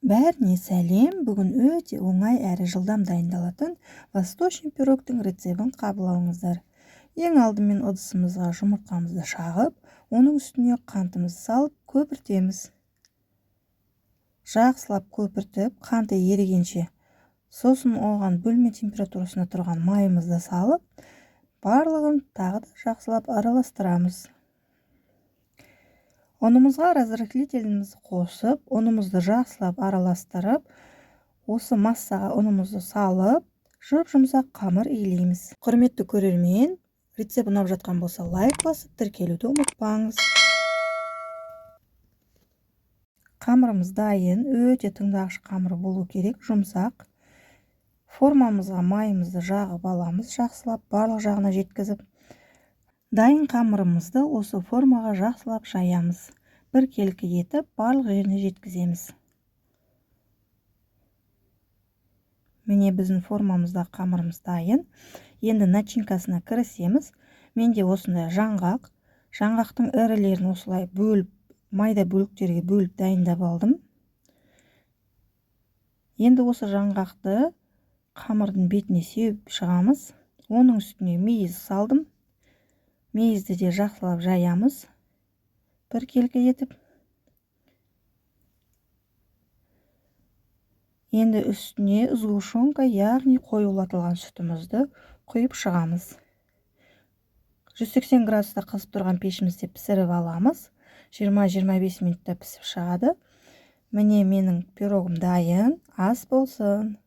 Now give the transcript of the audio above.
Бәріне сәлем! Бүгін өте оңай әрі жылдам дайындалатын восточный пирогтың рецебін қабыл алыңыздар. Ең алдымен ыдысымызға жұмыртқамызды шағып, оның үстіне қантымызды салып көпіртеміз. Жақсылап көпіртіп, қанты ерігенше, сосын оған бөлме температурасында тұрған майымызды салып, барлығын тағы да жақсылап араластырамыз. Ұнымызға разрыхлителімізді қосып, ұнымызды жақсылап араластырып, осы массаға ұнымызды салып, жұп-жұмсақ қамыр илейміз. Құрметті көрермен, рецепт ұнап жатқан болса, лайк басып, тіркелуді ұмытпаңыз. Қамырымыз дайын, өте тыңдағыш қамыр болу керек, жұмсақ. Формамызға майымызды жағып аламыз, жақсылап барлық жағына жеткізіп. Дайын қамырымызды осы формаға жақсылап жаямыз. Біркелкі етіп барлық жеріне жеткіземіз. Міне, біздің формамызда қамырымыз дайын. Енді начинкасына кірісеміз. Менде осындай жаңғақ. Жаңғақтың ірілерін осылай бөліп, майда бөліктерге бөліп дайындап алдым. Енді осы жаңғақты қамырдың бетіне сеуіп шығамыз. Оның үстіне мейіз салдым. Мейізді де жақсылап жаямыз, біркелкі етіп. Енді үстіне сгущенка, яғни қоюлатылған сүтімізді құйып шығамыз. 180 градуста қызып тұрған пешімізде пісіріп аламыз. 20-25 минутта пісіп шығады. Міне, менің пирогым дайын. Ас болсын.